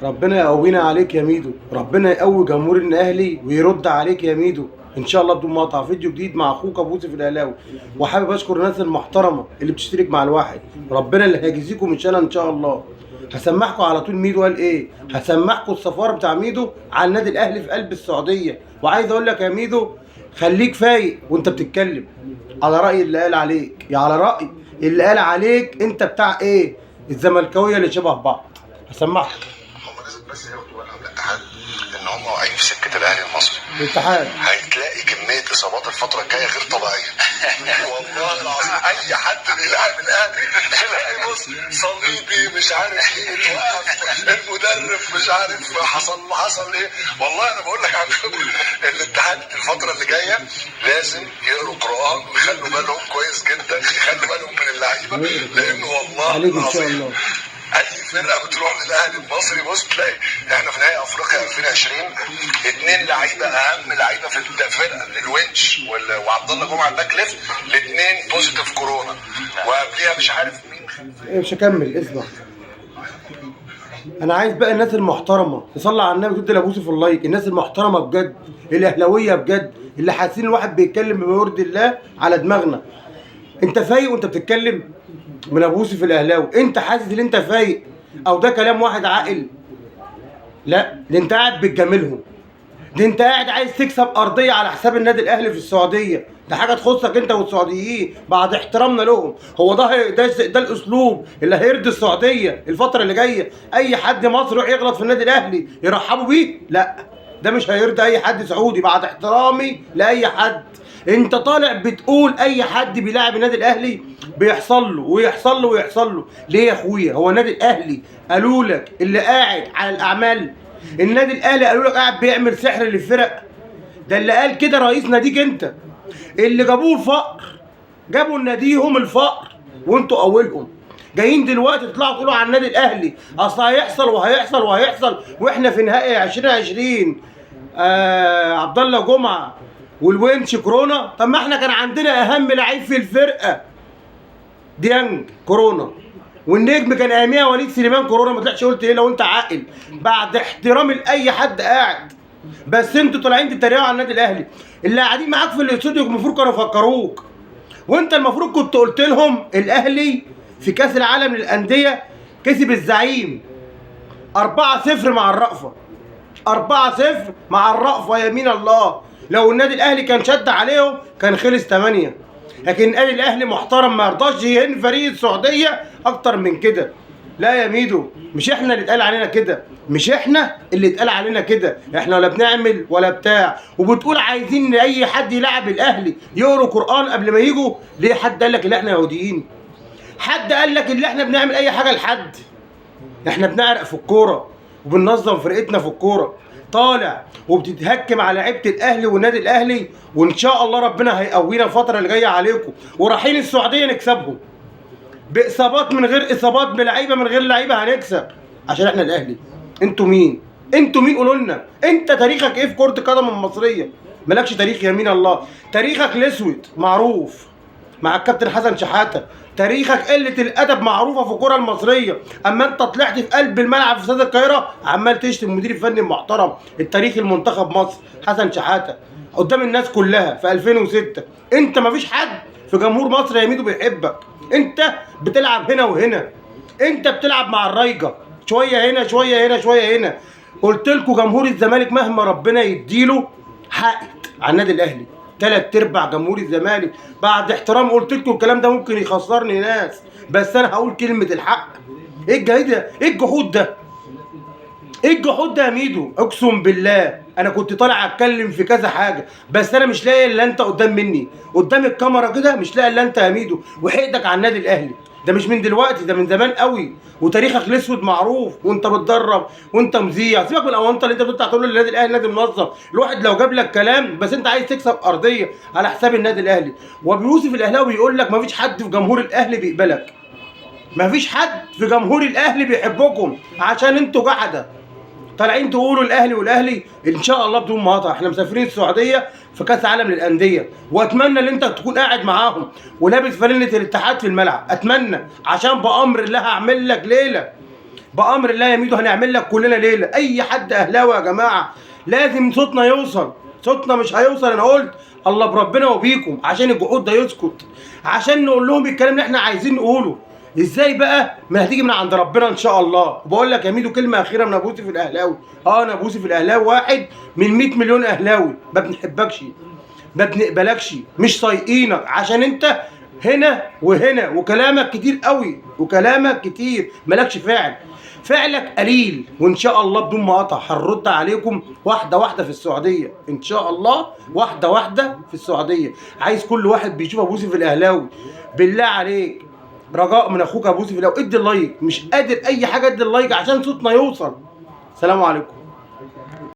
ربنا يقوينا عليك يا ميدو، ربنا يقوي جمهور الاهلي ويرد عليك يا ميدو ان شاء الله بدون مقاطعه. فيديو جديد مع اخوك ابو يوسف الاهلاوي، وحابب اشكر الناس المحترمة اللي بتشترك مع الواحد، ربنا اللي هيجزيكم ان شاء الله. ان شاء الله هسمعكم على طول ميدو قال ايه، هسمعكم السفارة بتاع ميدو على النادي الاهلي في قلب السعودية. وعايز اقول لك يا ميدو خليك فايق وانت بتتكلم على راي اللي قال عليك، يا على راي اللي قال عليك انت بتاع ايه، الزملكاويه اللي شبه بعض. هسمعكم. هم لازم بس ياخدوا بالهم الاتحاد ان هم واقعين في سكة الاهلي المصري. الاتحاد هتلاقي كمية اصابات الفترة الجاية غير طبيعية. والله العظيم اي حد بيلعب الاهلي تلاقي بص صليبي مش عارف ايه اتوقف، المدرب مش عارف حصل ايه. والله انا بقول لك عن خبره، الاتحاد الفترة اللي جاية لازم يقروا قران ويخلوا بالهم كويس جدا، يخلوا بالهم من اللعيبة، لان والله عليك ان شاء العظيم الله اي فرقه بتروح للاهلي المصري بص تلاقي احنا في نهائي افريقيا 2020 اثنين لعيبة اهم لعيبة في الفرقة، الونش وعبد الله جمعه ال back left، الاثنين positive كورونا، وقبليها مش عارف مين. إيه مش هكمل، اسمع. انا عايز بقى الناس المحترمة تصلي على النبي وتدي لابو يوسف ال like. الناس المحترمة بجد، الاهلاوية بجد، اللي حاسين الواحد بيتكلم بما يرضي الله على دماغنا. انت فايق وانت بتتكلم من ابو يوسف الاهلاوي؟ انت حاسس ان انت فايق او ده كلام واحد عاقل؟ لا، ده انت قاعد بتجاملهم، ده انت قاعد عايز تكسب ارضية على حساب النادي الاهلي في السعودية. ده حاجة تخصك انت والسعوديين بعد احترامنا لهم. هو ده ده الاسلوب اللي هيرضي السعودية الفترة اللي جاية؟ اي حد مصري يروح يغلط في النادي الاهلي يرحبوا بيه؟ لا، ده مش هيرضي اي حد سعودي بعد احترامي لاي حد. انت طالع بتقول اي حد بيلاعب النادي الاهلي بيحصل له ويحصل له ويحصل له. ليه يا اخويا؟ هو النادي الاهلي قالوا لك اللي قاعد على الاعمال؟ النادي الاهلي قالوا لك قاعد بيعمل سحر للفرق؟ ده اللي قال كده رئيس ناديك انت، اللي جابوه الفقر، جابوا ناديهم الفقر وانتوا اولهم. جايين دلوقتي تطلعوا تقولوا على النادي الاهلي اصل هيحصل وهيحصل وهيحصل، واحنا في نهائي 2020 عبد الله جمعه والونش كورونا. طب ما احنا كان عندنا اهم لعيب في الفرقة ديانج كورونا، والنجم كان اياميها وليد سليمان كورونا. ما طلعش قلت ايه لو انت عاقل؟ بعد احترامي لاي حد قاعد، بس انتوا طالعين تتريقوا على النادي الاهلي. اللي قاعدين معاك في الاستوديو المفروض كانوا يفكروك، وانت المفروض كنت قلت لهم الاهلي في كاس العالم للاندية كسب الزعيم 4-0 مع الرأفة، 4-0 مع الرأفة يمين الله. لو النادي الاهلي كان شد عليهم كان خلص 8، لكن النادي الاهلي محترم ما يرضاش يهين فريق السعودية اكتر من كده. لا يا ميدو، مش احنا اللي اتقال علينا كده، مش احنا اللي اتقال علينا كده، احنا ولا بنعمل ولا بتاع. وبتقول عايزين اي حد يلعب الاهلي يقروا قران قبل ما يجوا. ليه حد قال لك ان احنا يهوديين؟ حد قال لك ان احنا بنعمل اي حاجة لحد؟ احنا بنعرق في الكورة وبننظم فرقتنا في الكورة. طالع وبتتهكم على لعيبة الاهلي والنادي الاهلي، وان شاء الله ربنا هيقوينا الفترة اللي جاية عليكم. ورايحين السعودية نكسبهم باصابات من غير اصابات، بلعيبه من غير لعيبة، هنكسب عشان احنا الاهلي. انتوا مين؟ انتوا مين؟ قولوا لنا انت تاريخك ايه في كره القدم المصرية؟ مالكش تاريخ يمين الله، تاريخك الاسود معروف مع الكابتن حسن شحاته، تاريخك قلة الادب معروفة في الكره المصرية. اما انت طلعت في قلب الملعب في استاد القاهرة عمال تشتم المدير الفني المحترم التاريخي المنتخب مصر حسن شحاته قدام الناس كلها في 2006. انت مفيش حد في جمهور مصر يا ميدو بيحبك، انت بتلعب هنا وهنا، انت بتلعب مع الرايجه، شوية هنا شوية هنا شوية هنا. قلت لكم جمهور الزمالك مهما ربنا يديله حقد على النادي الاهلي، 3/4 جمهور الزمالك بعد احترام قلت لكم الكلام ده ممكن يخسرني ناس، بس انا هقول كلمة الحق. ايه الجهد ده؟ ايه الجحود ده؟ ايه الجحود ده يا ميدو؟ اقسم بالله انا كنت طالع اتكلم في كذا حاجة، بس انا مش لاقي الا انت قدام مني، قدام الكاميرا كده مش لاقي الا انت يا ميدو، وحقدك على النادي الاهلي ده مش من دلوقتي، ده من زمان قوي، وتاريخك الاسود معروف، وانت بتدرب وانت مذيع. سيبك من الاونطه اللي انت بتطلع تقول للنادي الاهلي نادي منظم، الواحد لو جاب لك كلام، بس انت عايز تكسب ارضية على حساب النادي الاهلي. وابو يوسف الاهلاوي بيقول لك مفيش حد في جمهور الاهلي بيقبلك، مفيش حد في جمهور الاهلي بيحبكم عشان انتوا جحده طالعين تقولوا الاهلي والاهلي. ان شاء الله بدون مقاطعه احنا مسافرين السعودية في كاس عالم للاندية، واتمنى ان انت تكون قاعد معاهم ولابس فانيله الاتحاد في الملعب، اتمنى، عشان بامر الله هعمل لك ليلة. بامر الله يا ميدو هنعمل لك كلنا ليلة. اي حد اهلاوي يا جماعة لازم صوتنا يوصل، صوتنا مش هيوصل انا قلت الله بربنا وبيكم، عشان الجحود ده يسكت، عشان نقول لهم الكلام اللي احنا عايزين نقوله. ازاي بقى؟ ما هتيجي من عند ربنا ان شاء الله. وبقول لك يا ميدو كلمة اخيرة من ابو يوسف الاهلاوي. انا ابو يوسف الاهلاوي واحد من 100 مليون اهلاوي، ما بنحبكش، ما بنقبلكش، مش طايقينك، عشان انت هنا وهنا وكلامك كتير قوي، وكلامك كتير مالكش فعل، فعلك قليل. وان شاء الله بدون ما اقطع هنرد عليكم واحدة واحدة في السعودية ان شاء الله، واحدة واحدة في السعودية. عايز كل واحد بيشوف ابو يوسف الاهلاوي بالله عليك، رجاء من اخوك ابو يوسف الاهلاوي، ادي ال like، مش قادر اي حاجة ادي ال like عشان صوتنا يوصل. سلام عليكم.